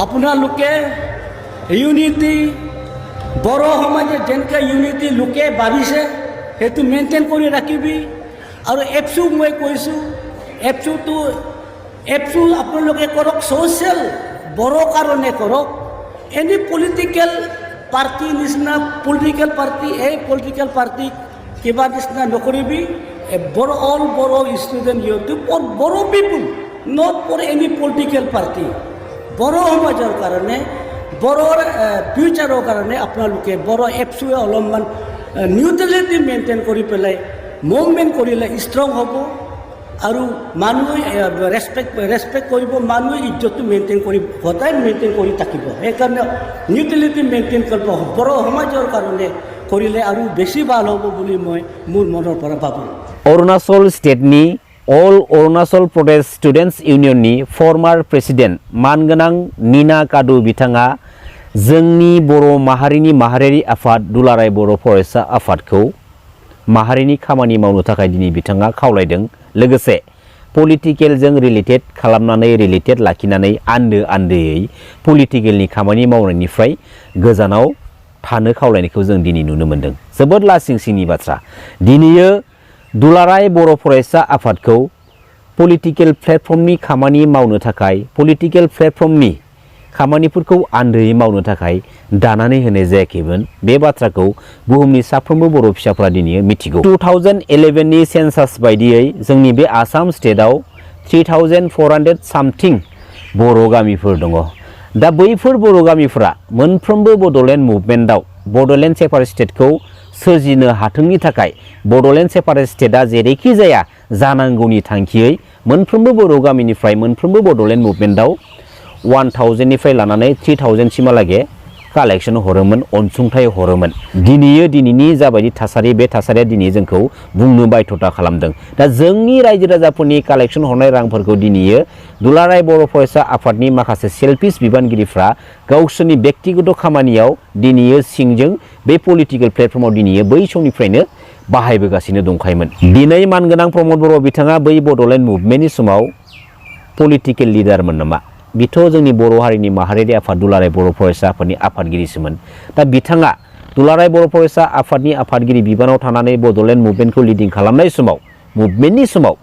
अपना लोके यूनिटी बड़ो समाजे जेनका यूनिटी लोके भाविसे हेतु मेंटेन करि राखिबी और एबसु मैं কৈছো एबसु आपलोके करक सोशल बड़ो कारणे करक एनी पॉलिटिकल पार्टी निसना पॉलिटिकल पार्टी किबा निसना नकरिबी Bodo all Bodo student YouTube और Bodo people not for any political party Bodo समाजर कारणे बड़ो फ्यूचारर कारणे अपना लोके बड़ो एबसुए अलपमान निउट्रेलिटी मेंटेन करि पेलाय मुभमेंट करिले स्ट्रंग हबो और मानुहे रेसपेक्ट करिब मानुहे इज्जत मेंटेन करि सदाय मेंटेन करि थाकिब हे कारणे निउट्रेलिटी मेंटेन करब बड़ो समाजर कारणे करिले और बेसि ভাল हबो बुली মই मोर मनर পৰা भाबो अरुणाचल स्टेटनि ऑल अरुणाचल प्रदेश स्टूडेंट्स यूनियननि फॉर्मर प्रेसिडेंट मानगोनां नीना कादु बिथाङा जोंनि बर' माहारिनि माहारियारि आफाद दुलाराय बर' फरायसा आफादखौ माहारिनि खामानि मावनो थाखाय दिनै बिथाङा खावलायदों लोगोसे पलिटिकेलजों रिलेटेड लाखिनानै आन्दोयै पलिटिकेलनि खामानि मावनायनिफ्राय गोजानाव थानो खावलायनायखौ जों दिनै नुनो मोन्दों जोबोद लासिंसिंनि बाथ्रा दिनैयो दुलाराय बर' फरायसा आफादखौ पलिटिकेल प्लेटफर्मनि खामानि मावनो थाखाय पलिटिकेल प्लेटफर्मनि खामानिफोरखौ आन्दोयै मावनो थाखाय दानानै होनाय जायाखैमोन बे बाथ्राखौ बुहुमनि साफ्रोमबो बर' फिसाफोरा दिनै मिथिगौ 2011 नि सेन्सास बायदियै जोंनि बे आसाम स्टेटआव 3400 सामथिं बर' गामिफोर दङ दा बैफोर बर' गामिफोरा मोनफ्रोमबो बड'लेण्ड मुभमेन्टआव बड'लेण्ड सेपारेट स्टेटखौ सोरजिनो हाथोंनि थाखाय बड'लेण्ड सेपारेट स्टेटआ जेरैखि जाया जानांगौनि थांखियै मोनफ्रोमबो बर' गामिनिफ्राय मोनफ्रोमबो बड'लेण्ड मुभमेन्टआव 1000 निफ्राय लानानै 3000 सिमहालागै कालेक्शन हरोमोन अनसुंथाइ हरोमोन दिनैनि जाबायदि थासारि बे थासारिया दिनै जोंखौ बुंनो बायथ'था खालामदों दा जोंनि रायजो राजाफोरनि कालेक्शन हरनाय रांफोरखौ दिनैयो दुलाराय बर' फरायसा आफादनि माखासे सेल्फिश बिबानगिरिफ्रा गावसोरनि व्यक्तिगत खामानियाव दिनैयो सिंजों बे पलिटिकल प्लेटफर्माव दिनैयो बै समनिफ्रायनो बाहायबोगासिनो दंखायोमोन दिनै मानगोनां प्रमद बर' बिथाङा बै बड'लेण्ड मुभमेन्टनि समाव पलिटिकल लिडारमोन नामा बिथ' जोंनि बर' हारिनि माहारियारि आफाद दुलाराय बर' फरायसा आफादनि आफादगिरिसोमोन दा बिथाङा दुलाराय बर' फरायसा आफादनि आफादगिरि बिबानाव थानानै बड'लेण्ड मुभमेन्टखौ लिडिं खालामनाय समाव मुभमेन्टनि समाव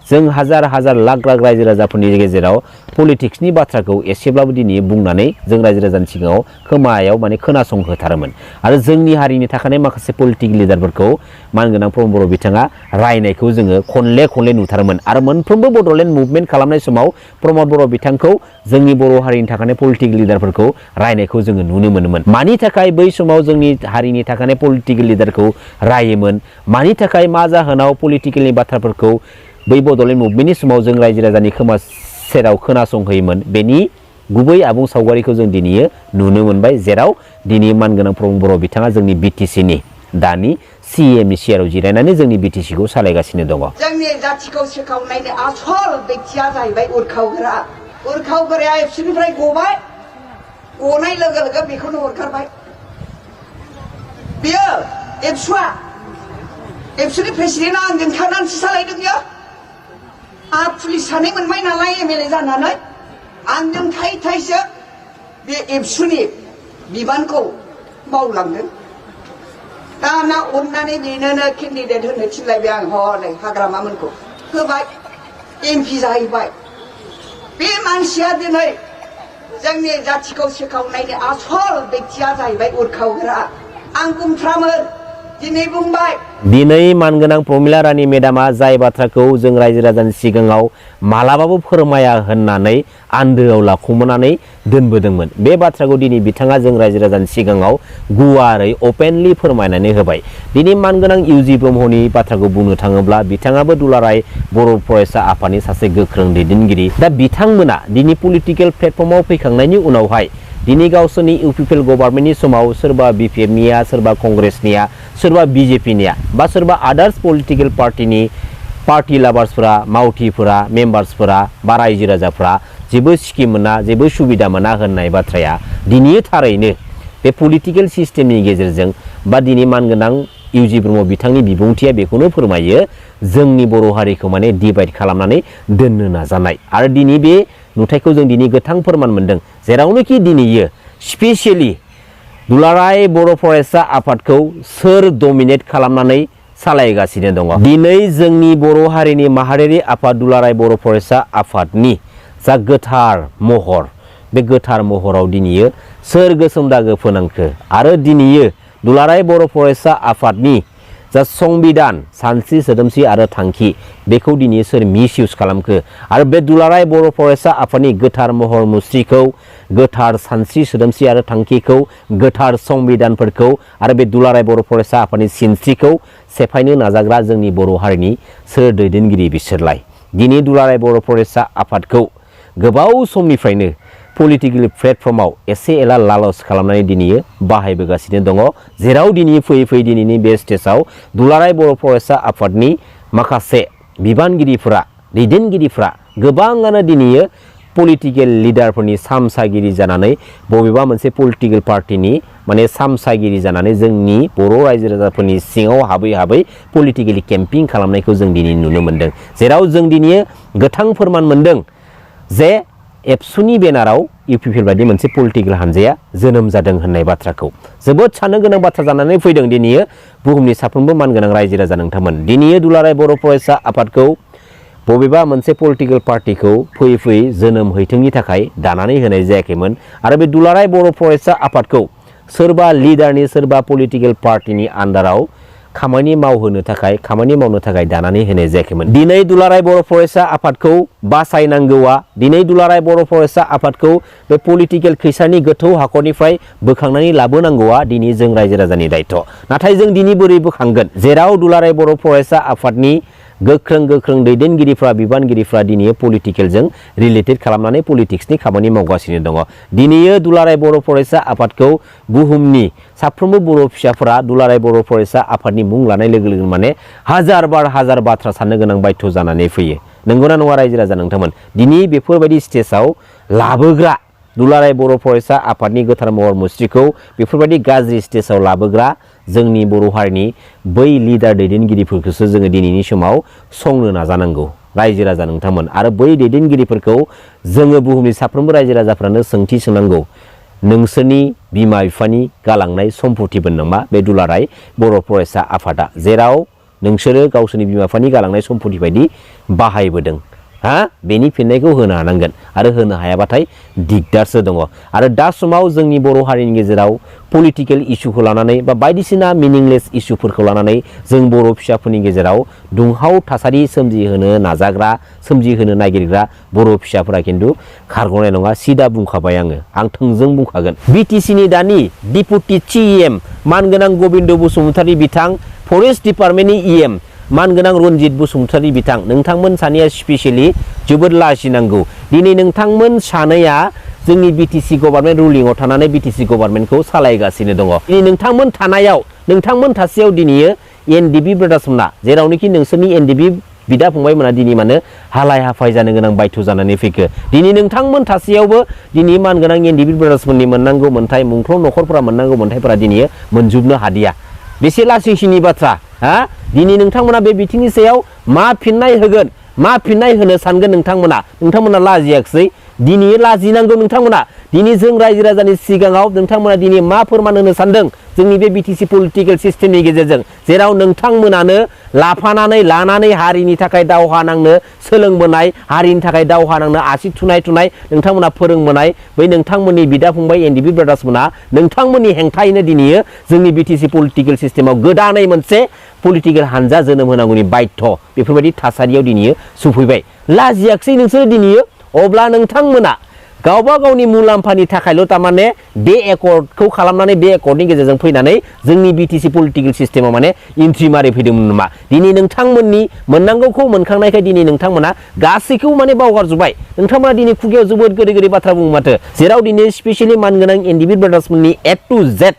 जों हाजार लाख रायजो राजाफोरनि गेजेराव पलिटिक्सनि बाथ्राखौ एसेब्लाबो दिनै बुंनानै जों रायजो राजानि सिगाङाव खोमायाव माने खोनासंहोथारोमोन आरो जोंनि हारिनि थाखाय माखासे पलिटिकेल लिडारफोरखौ मानगोनां प्रमद बर' बिथाङा रायनायखौ जोङो खनले नुथारोमोन आरो मोनफ्रोमबो बड'लेण्ड मुभमेन्ट खालामनाय समाव प्रमद बर' बिथांखौ जोंनि बर' हारिनि थाखाय पलिटिकेल लिडारफोरखौ रायनायखौ जोङो नुनो मोनोमोन मानि थाखाय बै समाव जोंनि हारिनि थाखाय पलिटिकेल लिडारखौ रायोमोन मानि थाखाय मा जाहोनाव पलिटिकेलनि बाथ्राफोरखौ बै बड'लेण्ड मुभमेन्टनि समाव जों रायजो राजानि खोमा सेराव खोनासंहोयोमोन बेनि गुबै आबुं सावगारिखौ जों दिनै नुनो मोनबाय जेराव दिनै मानगोनां प्रमद बर' बिथाङा जोंनि बिटिसिनि दानि सीएमनि चेयाराव जिरायनानै जोंनि बिटिसिखौ सालायगासिनो दङ जोंनि जाथिखौ सोखावनायनि आसल बेक्तिया जाहैबाय उरखावग्राया एबसुनिफ्राय गनाय लोगो लोगो बेखौनो हरखारबाय बियो एबसुनि प्रेसिडेन्टआ आंजों थानानैसो सालायदों बियो आं पुलिस सानै मोनबाय नालाय एमएलए जानानै आंजों थाइसो बे एबसुनि बिबानखौ मावलांदों दाना अननानै बेनोनो केन्डिडेट होनो थिनलायबाय आं हनै हाग्रामामोनखौ होबाय एमपि जाहैबाय बे मानसिया दिनै जोंनि जाथिखौ सोखावनायनि आसल बेक्तिया जाहैबाय उरखावग्रा आं बुंफ्रामोन दिनै बुंबाय दिनै मानगोनां प्रमिला रानी मेडामा जाय बाथ्राखौ जों रायजो राजानि सिगाङाव मालाबाबो फोरमाया होननानै आन्दोआव लाखुमानानै दोनबोदोंमोन बे बाथ्राखौ दिनै बिथाङा जों रायजो राजानि सिगाङाव गुवारै अपेनलि फोरमायनानै होबाय दिनै मानगोनां इउजि ब्रह्मनि बाथ्राखौ बुंनो थाङोब्ला बिथाङाबो दुलाराय बर' फरायसा आफादनि सासे गोख्रों दैदेनगिरि दा बिथांमोना दिनै पलिटिकेल प्लेटफर्माव फैखांनायनि उनावहाय दिनै गावसोरनि इउपिपिएल गभर्नमेन्टनि समाव सोरबा बिपिएमनिया सोरबा कंग्रेसनिया सोरबा बिजेपिनिया बा सोरबा आदार्स पलिटिकेल पार्टी लाभार्सफोरा मावथिफोरा मेम्बार्सफोरा बा रायजो राजाफ्रा जेबो स्किम मोना जेबो सुबिदा मोना होननाय बाथ्राया दिनै थारैनो बे पलिटिकेल सिस्टेमनि गेजेरजों बा दिनै मानगोनां इउजि ब्रह्म बिथांनि बिबुंथिया बेखौनो फोरमायो जोंनि बर' हारिखौ माने डिभाइड खालामनानै दोननो नाजानाय आरो दिनै बे नुथायखौ जों दिनै गोथां फोरमान मोनदों जेरावनोखि दिनैयो स्पेसियेलि दुलाराय बर' फरायसा आफादखौ सोर डमिनेट खालामनानै सालायगासिनो दङ दिनै जोंनि बर' हारिनि माहारियारि आफाद दुलाराय बर' फरायसा आफादनि जा गोथार महर बे गोथार महराव दिनैयो सोर गोसोम दागो फोनांखो आरो दिनैयो दुलाराय बर' फरायसा आफादनि जा संबिधान सानस्रि सोदोमस्रि आरो थांखि बेखौ दिनै सोर मिसइउज खालामखो आरो बे दुलाराय बर' फरायसा आफादनि गोथार महर मुस्रिखौ गोथार सानस्रि सोदोमस्रि आरो थांखिखौ गोथार संबिधानफोरखौ आरो बे दुलाराय बर' फरायसा आफादनि सिनस्रिखौ सेफायनो नाजाग्रा जोंनि बर' हारिनि सोर दैदेनगिरि बिसोरलाय दिनै दुलाराय बर' फरायसा आफादखौ गोबाव समनिफ्रायनो पलिटिकेल प्लेटफर्माव एसे एला लालस खालामनानै दिनैयो बाहायबोगासिनो दङ जेराव दिनै फैयै फैयै दिनैनि बे स्टेजाव दुलाराय बर' फरायसा आफादनि माखासे बिबानगिरिफोरा दैदेनगिरिफोरा गोबाङानो दिनैयो पलिटिकेल लिडारफोरनि सामसागिरि जानानै बबेबा मोनसे पलिटिकेल पार्टिनि माने सामसागिरि जानानै जोंनि बर' रायजो राजाफोरनि सिङाव हाबै हाबै पलिटिकेलि केम्पिं खालामनायखौ जों दिनै नुनो मोन्दों जेराव जों दिनै गोथां फोरमान मोन्दों जे एबसुनि बेनाराव इउपिपिएल बायदि मोनसे पलिटिकेल हानजाया जोनोम जादों होननाय बाथ्राखौ जोबोद साननो गोनां बाथ्रा जानानै फैदों दिनैयो बुहुमनि साफ्रोमबो मानगोनां रायजो राजा नोंथांमोन दिनैयो दुलाराय बर' फरायसा आफादखौ बबेबा मोनसे पलिटिकेल पार्टिखौ फैयै फैयै जोनोम हैथोंनि थाखाय दानानै होनाय जायाखैमोन आरो बे दुलाराय बर' फरायसा आफादखौ सोरबा लिडारनि सोरबा पलिटिकेल पार्टिनि आन्डाराव खामानि मावहोनो थाखाय खामानि मावनो थाखाय दानानै होनाय जायाखैमोन दिनै दुलाराय बर' फरायसा आफादखौ बासायनांगौआ दिनै दुलाराय बर' फरायसा आफादखौ बे पलिटिकेल खैसारनि गोथौ हाखरनिफ्राय बोखांनानै लाबोनांगौआ दिनै जों रायजो राजानि दायथ' नाथाय जों दिनै बोरै बोखांगोन जेराव दुलाराय बर' फरायसा आफादनि गोख्रों दैदेनगिरिफ्रा बिबानगिरिफ्रा दिनै पलिटिकेलजों रिलेटेड खालामनानै पलिटिक्सनि खामानि मावगासिनो दङ दिनैयो दुलाराय बर' फरायसा आफादखौ बुहुमनि साफ्रोमबो बर' फिसाफोरा दुलाराय बर' फरायसा आफादनि मुं लानाय लोगो लोगो माने हाजार बाथ्रा साननो गोनां बायथ' जानानै फैयो नंगौना नङा रायजो राजा नोंथांमोन दिनै बेफोरबायदि स्टेजाव लाबोग्रा दुलाराय बर' फरायसा आफादनि गोथार महर मुस्रिखौ बेफोरबायदि गाज्रि स्टेजाव लाबोग्रा जोंनि बर' हारिनि बै लिडार दैदेनगिरिफोरखौसो जोङो दिनैनि समाव संनो नाजानांगौ रायजो राजा नोंथांमोन आरो बै दैदेनगिरिफोरखौ जोङो बुहुमनि साफ्रोमबो रायजो राजाफ्रानो सोंथि सोंनांगौ नोंसोरनि बिमा बिफानि गालांनाय सम्पतिबो नामा बे दुलाराय बर' फरायसा आफादा जेराव नोंसोरो गावसोरनि बिमा बिफानि गालांनाय सम्पति बायदि बाहायबोदों बेनि फिननायखौ होनो हानांगोन आरो होनो हायाबाथाय दिगदारसो दङ आरो दा समाव जोंनि बर' हारिनि गेजेराव पलिटिकेल इस्युखौ लानानै बा बायदिसिना मिनिंलेस इस्युफोरखौ लानानै जों बर' फिसाफोरनि गेजेराव दुंहाव थासारि सोमजिहोनो नागिरग्रा बर' फिसाफोरा खिन्थु खारग'नाय नङा सिदा बुंखाबाय आं थोंजों बुंखागोन बिटिसिनि दानि डिपुटि चिएम मानगोनां गबिन्द बसुमतारी बिथां फरेस्ट डिपार्टमेन्टनि इएम मानगोनां रनजित बसुमतारी बिथां नोंथांमोन सानैया स्पेसियेलि जोबोद लाजिनांगौ दिनै नोंथांमोन सानैया जोंनि बिटिसि गभर्नमेन्ट रुलिंआव थानानै बिटिसि गभर्नमेन्टखौ सालायगासिनो दङ दिनै नोंथांमोन थासेयाव दिनै एनडिबि ब्रादार्समोना जेरावनोखि नोंसोरनि एनडिबि बिदा फंबायमोना दिनै मानो हालाय हाफाय जानो गोनां बायथ' जानानै फैखो दिनै नोंथांमोन थासेयावबो दिनै मानगोनां एनडिबि ब्रादार्समोननि मोननांगौ मोन्थाय मुंख्लं न'खरफोरा मोननांगौ मोन्थायफोरा दिनै मोनजोबनो हादिया बेसे लासिंसिनि बाथ्रा दिनै नोंथांमोना बे बिथिंनि सायाव मा फिननाय होगोन मा फिननाय होनो सानगोन नोंथांमोना लाजियाखसै दिनै लाजिनांगौ नोंथांमोना दिनै जों रायजो राजानि सिगाङाव नोंथांमोना दिनै मा फोरमान होनो सानदों जोंनि बे बिटिसि पलिटिकेल सिस्टेमनि गेजेरजों जेराव नोंथांमोनानो लानानै हारिनि थाखाय दावहा नांनो सोलोंबोनाय हारिनि थाखाय दावहा नांनो आसि थुनाय नोंथांमोना फोरोंबोनाय बै नोंथांमोननि बिदा फंबाय एनडिबि ब्रादार्समोना नोंथांमोननि हेंथायैनो दिनै जोंनि बिटिसि पलिटिकेल सिस्टेमाव गोदानै मोनसे पलिटिकेल हानजा जोनोम होनांगौनि बायथ' बेफोरबायदि थासारियाव दिनै सफैबाय लाजियाखसै नोंसोर दिनै अब्ला नोंथांमोना गावबा गावनि मुलाम्फानि थाखायल' तारमाने बे एकर्डखौ खालामनानै बे एकर्डनि गेजेरजों फैनानै जोंनि बिटिसि पलिटिकेल सिस्टेमाव माने एन्ट्रि मारि फैदोंमोन नामा दिनै नोंथांमोननि मोननांगौखौ मोनखांनायखाय दिनै नोंथांमोना गासैखौबो माने बावगारजोब्बाय नोंथांमोना दिनै खुगायाव जोबोद गोदै बाथ्रा बुङो माथो जेराव दिनै स्पेसियेलि मानगोनां एनडिबि ब्रादार्समोननि ए टु जेड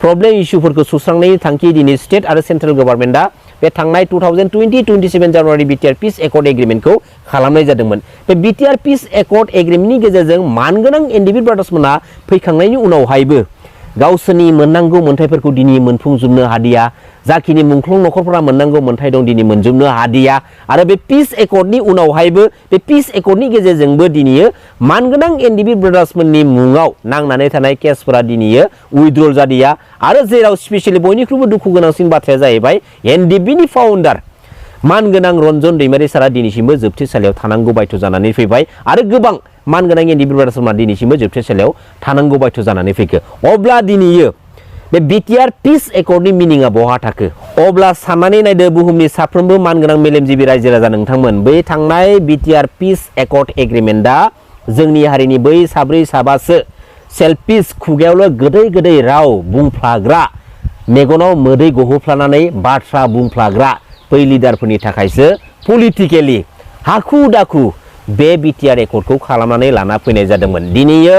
प्रब्लेम इस्युफोरखौ सुस्रांनायनि थांखि दिनै स्टेट आरो सेन्ट्रेल गभर्नमेन्टआ बे थांनाय 2020-27 जानुवारि बिटिआर पिस एकर्ड एग्रिमेन्टखौ खालामनाय जादोंमोन बे बिटिआर पिस एकर्ड एग्रिमेन्टनि गेजेरजों मानगोनां एनडिबि ब्रादार्समोना फैखांनायनि उनावहायबो गावसोरनि मोननांगौ मोनथायफोरखौ दिनै मोनफुंजोबनो हादिया जाखिनि मुंख्लं नखरफोरा मोननांगौ मोनथाय दं दिनै मोनजोबनो हादिया आरो बे पिस एकर्डनि उनावहायबो बे पिस एकर्डनि गेजेरजोंबो दिनै मानगोनां एनडिबि ब्रादार्समोननि मुङाव नांनानै थानाय केसफोरा दिनै उइथड्रल जादिया आरो जेराव स्पेसियेलि बयनिख्रुइबो दुखु गोनांसिन बाथ्राया जाहैबाय एनडिबिनि फाउन्डार मानगोनां रन्जन दैमारि सारा दिनैसिमबो जोबथेसालियाव थानांगौ बायथ' जानानै फैबाय आरो गोबां मानगोनां एनडिबि ब्रादार्सफोरा दिनैसिमबो जोबथेसालियाव थानांगौ बायथ' जानानै फैखो अब्ला दिनैयो बे बिटिआर पिस एकर्डनि मिनिंआ बहा थाखो अब्ला साननानै नायदो बुहुमनि साफ्रोमबो मानगोनां मेलेमजिबि रायजो राजा नोंथांमोन बै थांनाय बिटिआर पिस एकर्ड एग्रिमेन्टआ जोंनि हारिनि बै साब्रै साबासो सेल्फिस खुगायावल' गोदै गोदै राव बुंफ्लाग्रा मेगनाव मोदै गहोफ्लानानै बाथ्रा बुंफ्लाग्रा बै लिडारफोरनि थाखायसो पलिटिकेलि हाखु दाखु बे बिटिआर एकर्डखौ खालामनानै लाना फैनाय जादोंमोन दिनैयो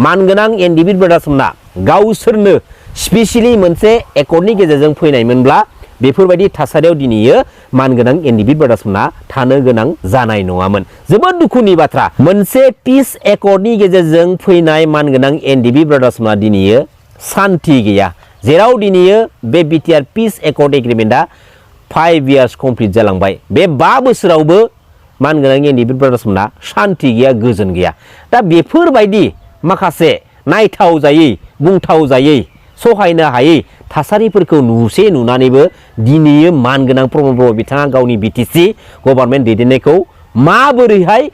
मानगोनां एनडिबि ब्रादार्समोना गावसोरनो स्पेसियेलि मोनसे एकर्डनि गेजेरजों फैनायमोनब्ला बेफोरबायदि थासारियाव दिनैयो मानगोनां एनडिबि ब्रादार्समोना थानो गोनां जानाय नङामोन जोबोद दुखुनि बाथ्रा मोनसे पिस एकर्डनि गेजेरजों फैनाय मानगोनां एनडिबि ब्रादार्समोना दिनैयो सान्ति गैया जेराव दिनैयो बे बिटिआर पिस एकर्ड एग्रिमेन्टआ 5 इयार्स कमप्लिट जालांबाय बे 5 बोसोरावबो मानगोनां एनडिबि ब्रादार्समोना सान्ति गैया गोजोन गैया दा बेफोरबायदि माखासे नायथाव जायै बुंथाव जायै सहायनो हायै थासारिफोरखौ नुनानैबो दिनैयो मानगोनां प्रमद बर' बिथाङा गावनि बिटिसि गभर्नमेन्ट दैदेननायखौ माबोरैहाय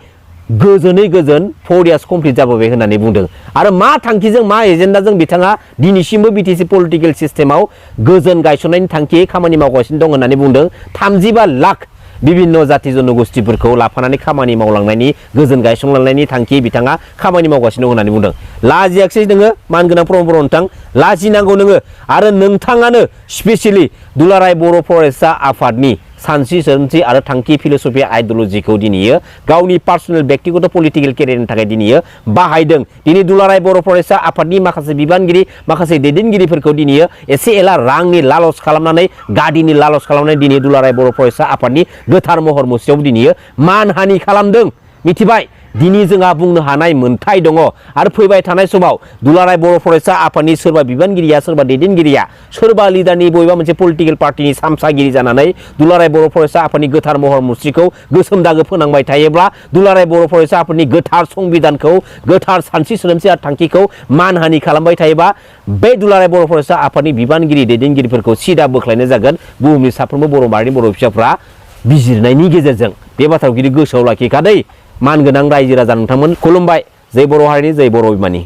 गोजोनै गोजोन 4 इयार्स कमप्लिट जाबोबाय होननानै बुंदों आरो मा थांखिजों मा एजेन्डाजों बिथाङा दिनैसिमबो बिटिसि पलिटिकेल सिस्टेमाव गोजोन गायसननायनि थांखियै खामानि मावगासिनो दं होननानै बुंदों 35 लाख बिभिन्न जाति जनगोष्ठीफोरखौ लाफानानै खामानि मावलांनायनि गोजोन गायसंलांनायनि थांखि बिथाङा खामानि मावगासिनो दं होननानै बुंदों लाजियाखिसै नोङो मानगोनां प्रमद बर' नोंथां लाजिनांगौ नोङो आरो नोंथाङानो स्पेसियेलि दुलाराय बर' फरायसा आफादनि सानस्रि सोदोमस्रि आरो थांखि फिलसफि आइडियलजिखौ दिनैयो गावनि पार्सनेल व्यक्तिगत पलिटिकेल केरियारनि थाखाय दिनैयो बाहायदों दिनै दुलाराय बर' फरायसा आफादनि माखासे बिबानगिरि माखासे दैदेनगिरिफोरखौ दिनैयो एसे एला रांनि लालस खालामनानै गादिनि लालस खालामनानै दिनै दुलाराय बर' फरायसा आफादनि गोथार महर मुस्रियाव दिनैयो मानहानि खालामदों मिथिबाय दिनै जोंहा बुंनो हानाय मोन्थाय दङ आरो फैबाय थानाय समाव दुलाराय बर' फरायसा आफादनि सोरबा बिबानगिरिया सोरबा दैदेनगिरिया सोरबा लिडारनि बबेबा मोनसे पलिटिकेल पार्टिनि सामसागिरि जानानै दुलाराय बर' फरायसा आफादनि गोथार महर मुस्रिखौ गोसोम दागो फोनांबाय थायोब्ला दुलाराय बर' फरायसा आफादनि गोथार संबिधानखौ गोथार सानस्रि सोदोमस्रि आरो थांखिखौ मानहानि खालामबाय थायोबा बे दुलाराय बर' फरायसा आफादनि बिबानगिरि दैदेनगिरिफोरखौ सिदा बोख्लायनाय जागोन बुहुमनि साफ्रोमबो बर' माहारिनि बर' फिसाफ्रा बिजिरनायनि गेजेरजों बे बाथ्राखौ गिदिर गोसोआव लाखिखादै मानगोनां रायजो राजा नोंथांमोन खुलुमबाय जै बर' हारिनि जै बर' अभिमानि।